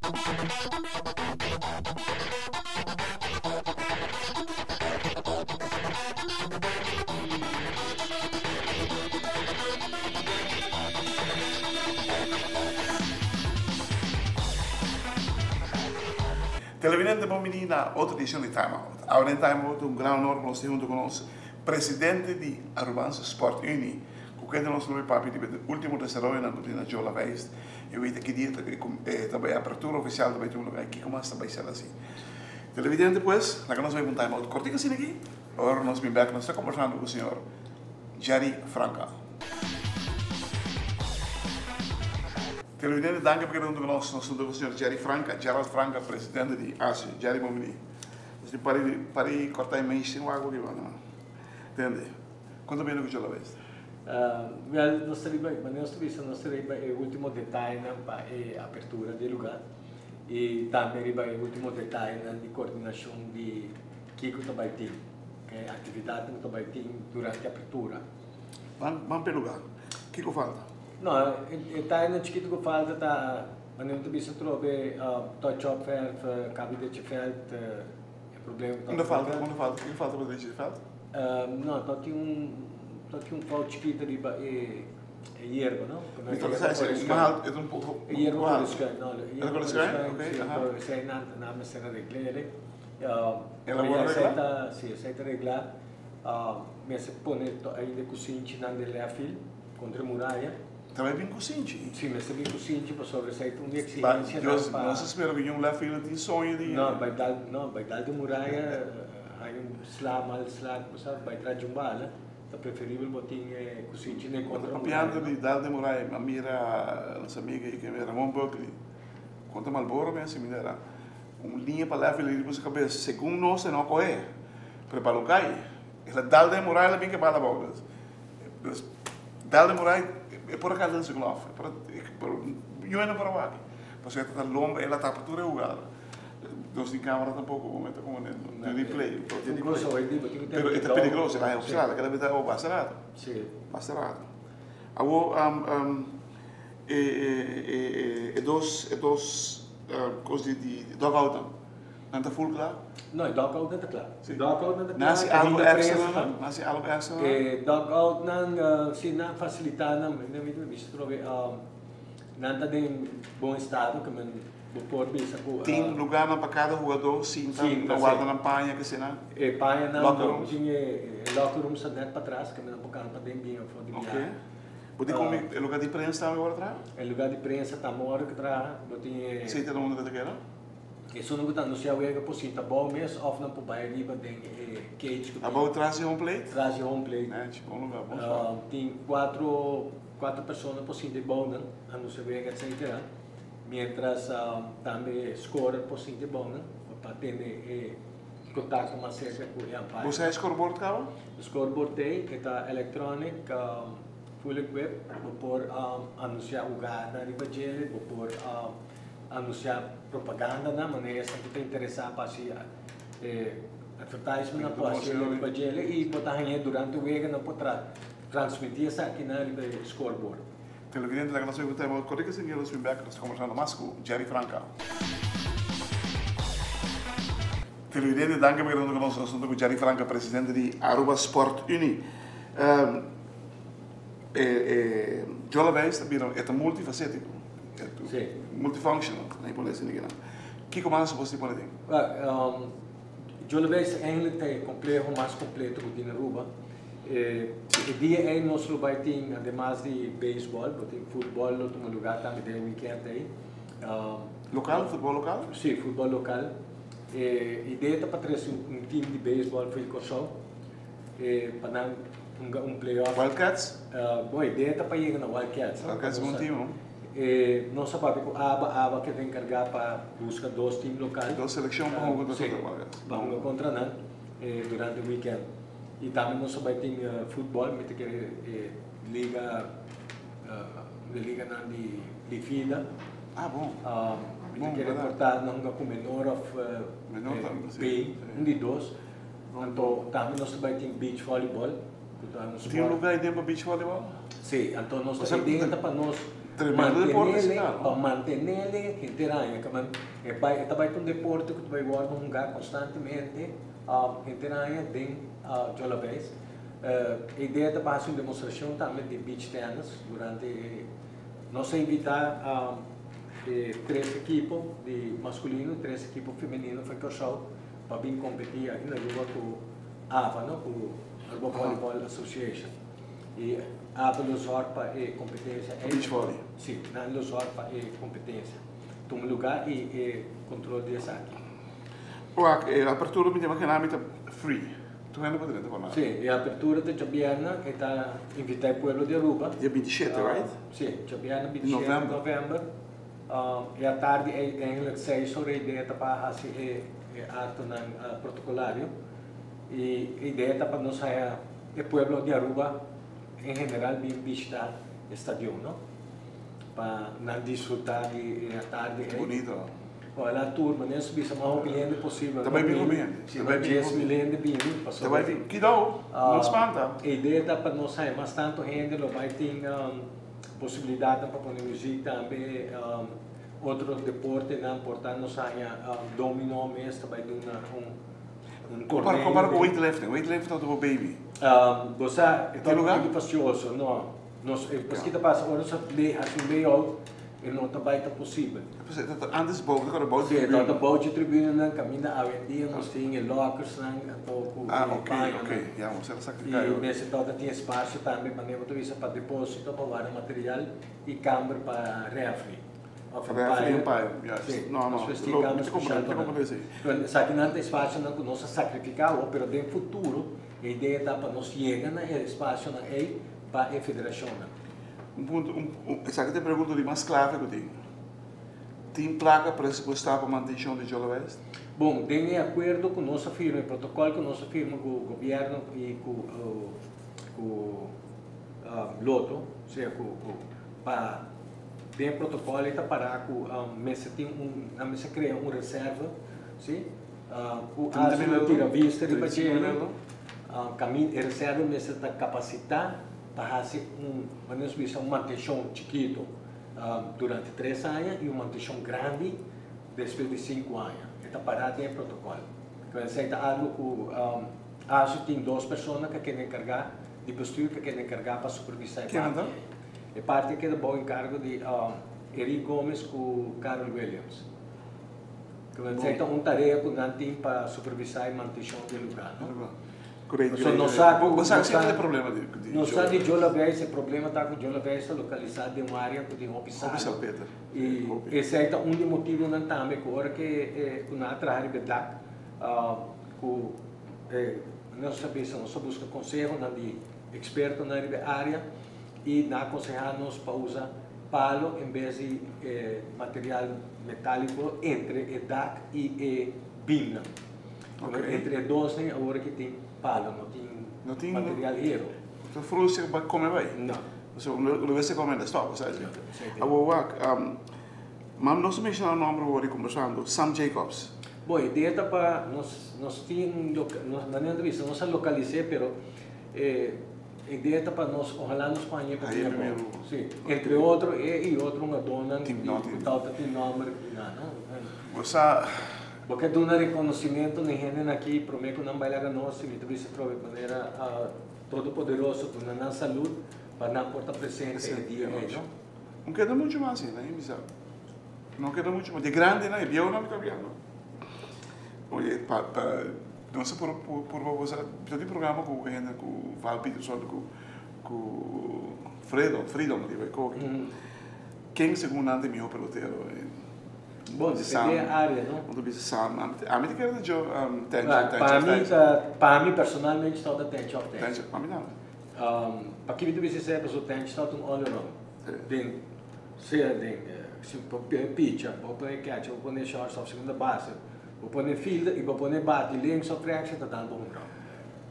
Televidente bon bini na otro edicion di Time Out. Awe den Time Out un gran honor pa nos tin hunto cu nos presidente di Arubaanse Sport Unie cu kende nos lo bay papia riba e ultimo desaroyonan cu tin na Joe Laveist y wita ki dia ta bay apertura oficial ta bay tuma lugar y kico mas ta bay ser haci. Televidente pues laga nos bay pa un Time Out cortico asina aki ora nos bin bek nos ta combersando cu señor Jerry Franca. Televidente danki pa keda hunto ku nos. Nos hunto ku señor Jerry Franca, Gerald Franca, presidente di ASI. Jerry bon bini. Nos tin pari pari korta e meis sin wak aki banda. Tende. Kon ta bini ku Chola Bes? Wel, nos ta riba, manera nos ta bisa, nos ta riba e ultimo detayenan pa e apertura di e lugar i tambe riba e ultimo detayenan di koordinashon di kiko ta bai tin, e aktividatnan ku ta bai tin durante apertura. Ban ban pa e lugar. Kiko falta? No, e tayenan chikitu ku falta ta, manera mi ta bisa atrobe, touch up vèlf, kabi dechi vèlt, e problema ku ta. Unda falta? Unda falta? Kiko falta pa dechi vèlt? No, ta tin un, ta tin un fout chikitu riba e yerba, no? Mi ta bisa esei un mal, e ta un poko. E yerba ku ta schuin, no, e yerba ku ta schuin, Ok, si, aha. anto esei nan, nan mester aregl'e. El a wòrdu reglá? Si, esei ta reglá. Mester pone ainda e kusinchinan den left field kontra e muraya. Ta bai bin kusinchi? Si, mester bin kusinchi pasobra esei ta un di eksigensianan pa. Nos a spera ku un left fielder tin soño di. No, bai dal, no, bai dal den muraya haña un sla, mal sla, ku sa, bai tras di un bala. Ta preferibel bo tin e kusinchi den kontra muraya. Papiando di dal den muraya, mi a mira nos amiga i Ramon Buckley kontra Marlboro mi a hasi mira un liña pa left fielder riba su kabes, segun nos e no a kohe. Pero pa lo cay, el a dal den muray, el a bin ke bala abao. Dus, dal den muray, e por a cay den su glove. E por a, pero yo no por a wak. Pasobra e ta longo, el a tapa tur e hugada. Nos tin camera tampoco, bo mester como den replay. Pero e ta peligroso, el a haña op cada bes ta basta rato. Basta rato. Awor, e, e, e dos, e dos cos di dugout nan. Nan ta full kla? No, e dugout nan ta kla. Si. Dugout nan ta kla. Nan hasi algo extra nan? Nan hasi algo extra nan? E dugout nan, si nan fasilita nan, mi ta bisa trobe, nan ta den bon estado ke men bo por bisa ku. Tin lugarnan pa kada hugadó sinta, nan warda nan paña ke sina? E pañanan, Locker rooms? tin e locker rooms ta net patras ke men nan por kanta paden bien afó di biaha. Oke. Bo tin komo e lugar di prensa tambe ora traha? E lugar di prensa tambe ora ke traha, bo tin e. Esei ta unda ta keda? Esun ku ta anunsiá wega por sinta abou mes òf nan por bai riba den e cage ku tin. Abou tras di home plate? Tras di home plate. Nèchi, bon lugá, bon spòt. Tin kuatro, kuatro persona por sinta abou nan, anunsiá wega etsetera. Miéntras tambe scorer por sinta abou nan pa tene e kontakto mas serka ku e umpire. Bo sa e scoreboard kaba? E scoreboard ei, e ta electronic, full equipped. Bo por anunsiá hugada riba dje, bo por. Anuncia propagandanan manera esnan cu ta interesa pa haci advertisementnan por haci riba djele y bo ta hañ'e durante wega nan por transmiti esakinan riba e scoreboard. Televidente laga nos oiba tema Corrique Señor nos bin bek nos ta conversando mas cu Jerry Franca. Televidente danki pa keda hunto cu nos nos hunto cu Jerry Franca presidente di Aruba Sport Unie. E Jola Wijs ta bira e ta multifacetico. Sí. Multifunctional, na pone asina kinan. Kiko mas bo si pone den? Wel, Jola Wijs eigenlijk ta e compleho mas completo ku tin Aruba. E dia ei nos lo bai tin ademas di baseball, bo tin futbol lo tuma lugar tambe den e weekend ei. Lokal, futbol lokal? Sí, futbol lokal. E idea ta pa trese un team di baseball for di Kòrsou. Pa nan hunga un playoff. Wildcats? Bon, idea ta pa yega na Wildcats. Wildcats bon team, no? Nos a papia ku aba, aba ke ta enkargá pa buska dos team lokal. Dos selekshon pa hunga kontra Wildcats. Pa hunga kontra nan durante weekend. I tambe nos a bai tin futbòl, mi ta kere e liga, e liganan di Lifida. Ah, bon. Mi ta kere por ta nan hunga ku Menor òf B, un di dos. Anto tambe nos ta bai tin beach volleyball ku ta un sport. Tin un luga aden pa beach volleyball? Si, anto nos ta idea ta pa nos. Tremendo deporte mantenele, asina, no? Pa mantenele henter aña. Ke men e bai e ta bai ta un deporte ku ta bai wòrdu hungá konstantemente henter aña den Jolabeis. E idea ta pa hasi un demostrashon tambe di beach tennis durante e nos a invitá e tres ekipo di maskulino i tres ekipo femenino for Kòrsou pa bin kompetí aki na Aruba ku AVA no ku Aruba Volleyball Association. I AVA lo zòrg pa e kompetensia ei. Beach volley. Si, nan lo zòrg pa e kompetensia tuma lugá i e kontrol di esaki. Wak, e apertura mi ta imaginá mi ta free. Tur hende por drenta por nada. Si, e apertura ta djabièrnè, e ta invitá e pueblo di Aruba. Dia 27, right? Si, djabièrnè 27 di novèmber. E atardi ei eigenlijk seis ora e idea ta pa hasi e aktonan protokolario. I e idea ta pa nos haya e pueblo di Aruba en general bin bishita e stadion, no? Pa nan disfruta di e atardi ei. Bonito. Ojalá tur, manera su bisa mas hopi hende posibel. Ta bai bin hopi hende. Si no 10,000 hende bini, pasobra. Ta bai bin. Kidou, no spanta. E idea ta pa nos haya mas tantu hende, lo bai tin posibilidatnan pa pone muziek tambe, otro deportenan, por ta nos haya domino mes ta bai duna un un torneo. Compara cu weightlifting, weightlifting ta bo baby. Bo sa, e ta un poquito fastioso, no. Nos, paski ta pasa ora nos a hasi un layout e no ta bai ta posibel. Antes bou ta kore bou di tribuna. Si, ta bou di tribunanan kaminda awendia nos tin e lockersnan anto ku e Ah, ok, pañonan. ok, ya bo sa sakrifika I yo. mester tabata tin espasio tambe manera bo ta bisa pa deposito pa warda material i kamber pa refri òf Refri i umpire. umpire, yes. Si, No, no, nos mester tin lo kamber mi ta spesial comprende, mi pa ta nan. comprende esei. Pero esakinan ta espasionan ku nos a sakrifiká awor pero den futuro e idea ta pa nos yega na e espasionan ei pa e federashonnan. Un punto, un, un, esaki ta e pregunta di mas clave cu tin. Tin placa presupuesta pa mantencion di Jolo West? Bon, den e acuerdo cu nos a firma, e protocol cu nos a firma cu gobierno y cu, cu Lotto, osea cu, cu pa, den e protocol ei ta para cu mester tin un, nan mester crea un reserva, si, cu 30 haci mil lo tira euro? vista riba 35 mil dje, euro? Camin, e reserva mester ta capacita pa haci un, manera nos bisa, un mantencion chikito durante tres aña y un mantencion grandi despues di cinco aña. E ta para den e protocol. Entonces esey ta algo cu ASU tin dos persona cu a keda encarga, di bestuur cu a keda encarga pa supervisa e Ken parti ta? ey. E parti a keda bao encargo di Eric Gomez cu Carol Williams. Bon. Esey ta un tarea cu nan tin pa supervisa e mantencion di e lugar, no? Great, So great, nos great. sa Bo cu bo sa nos si e sa problema di di nos sa Joe di Joe Lavez. Lavez e problema ta cu Joe Lavez ta localisa den un area cu tin hopi Hopi salu salpeter, y hopi. esey ta un di motibonan tambe cu ora ke e cu nan a traha riba e dak cu e nos a bisa nos a busca consehonan di expertonan riba e area y nan a conseha nos pa usa palo en bes di e material metalico entre e dak y e beamnan. Ok. Entre e dosnan awor aki tin palo, no tin No tin material hero. Ta frusi pa come bai. No. So lo bes come na stop, sa. Sí, sí. Awor wak, mam nos a menciona nomber awor di conversando, Sam Jacobs. Bo, e idea ta pa nos nos tin nos manera ta bisa nos a localis'é pero e idea ta pa nos ojalá nos por hañ'é pa Hañ'é bira primero. bo. Sí, entre otro e y otro hungadónan Tin di no ku tin. tawata tin nomber di nan, no. Bo sa. Bo ke duna reconocimento na e hendenan aki prome cu nan bai laga nos y mi ta bisa trobe manera Todopoderoso duna nan salud pa nan por ta presente e dia ey, no? No keda mucho mas asina, mi bisa. No keda mucho mas. Di grandenan, e bieunan mi ta hablando. Oye, pa, pa, nos a por, por, por, por, por, tin programa cu hende, cu Val Peterson, cu, cu Fredo, Freedom, di Koki. Ken segun nan ta e miho pelotero? Bon, depende e área, no? Bo ta bisa Sam, ami ta kere ta jo Tench of Tench. Pa mi ta, pa mi personalmente ta ta Tench of Tench. Tench, pa mi tambe. Paki mi ta bisa esei? Pasobra Tench ta un all around. Den, sea den, si bo pone pitcher, bo pone catcher, bo pone shortstop, segunda base, bo pone fielder y bo pone bati links of rechts e ta dando home run.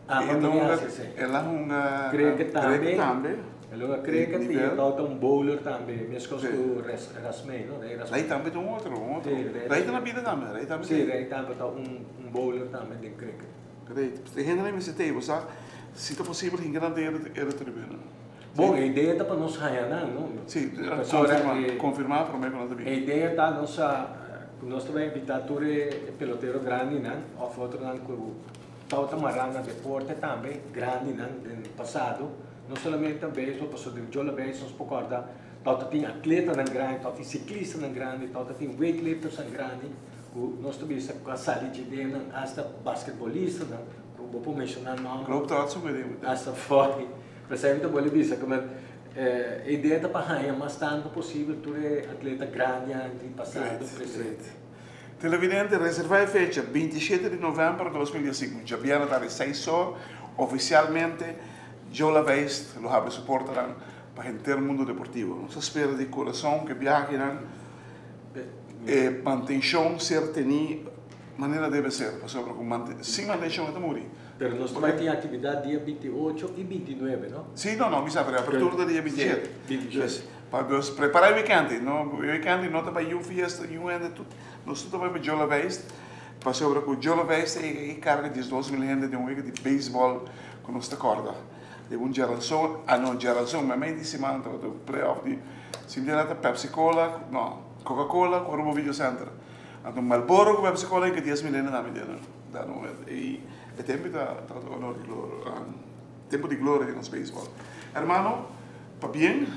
E ta hunga, el a hunga Cricket tambe. tambe. El a hunga cricket y e tabata un bowler tambe, mescos cu Rasmey, no? Rey Rasmey. Rey tambe ta un otro, un otro. Rey ta na bida tambe, Rey tambe. Si, Rey tambe ta un bowler tambe den cricket. Great. E hendenan mester tei, bo sa, si ta posibel hinka nan den e tribuna. Bon, e idea ta pa nos haña nan, no? Si, Pasobra konfirmá, e konfirmá promé ku nan ta e bini. idea ta nos a ku nos ta bai invitá tur e pelotero grandinan òf otronan ku tabata mará na deporte tambe, grandinan den pasado, no solamente beisbòl, pasobra den Jola Beis nos por kòrda tabata tin atletanan grandi, tabata tin siklistanan grandi, tabata tin weightliftersnan grandi ku nos ta bisa ku a sali dje den nan, asta basketbolistanan ku bo por menshoná nòmber. Globetrotters ku den. Asta fòki. P'esei mi ta bolbe bisa ku e idea ta pa haña mas tantu posibel tur e atleta grandinan di pasado, presente. Televidente, reservá e fecha, 27 di novèmber 2015, djabièrnè tardi seis or, ofisialmente Joe Laveist lo habri su portanan pa henter mundo deportivo. Nos ta spera di kurason ku e biahenan, e mantenshon ser tení manera debe ser, pasobra ku sin mantenshon e ta muri. Pero nos ta bai tin actividad dia 28 y 29, no? Sí, no, no, mi sa, pero e apertura ta dia 27. Sí, 27. Pa nos prepara e weekend, no, e weekend no ta bai yun fiesta, yun hende, tur, nos tur ta bai pa Joe Laveist, pasobra cu Joe Laveist e carga 12.000 hende den un wega di baseball cu nos ta corda. Den un djaranson, ah no, djaranson, meimei di siman tabata un playoff di, si mi ta Pepsi Cola, no, Coca Cola cu Aruba Video Center. Anto Marlboro cu Pepsi Cola e 10.000 hende na mi den. Da no e e tempo ta ta honor di gloria tempo di gloria di nos baseball. Hermano, pabien,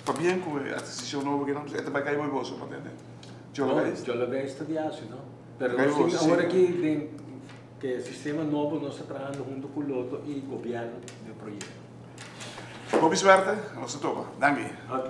pabien cu e adquisicion nobo aki nan, e ta bai cay boy boso pa tende. Joe No, Laveist. Joe Laveist ta di haci, no? Pero Cay nos tin boso, si. awor aki den ke sistema nobo nos ta trahando hunto cu Lotto y gobierno den proyecto. Hopi suerte, nos ta topa. Danki. Ok.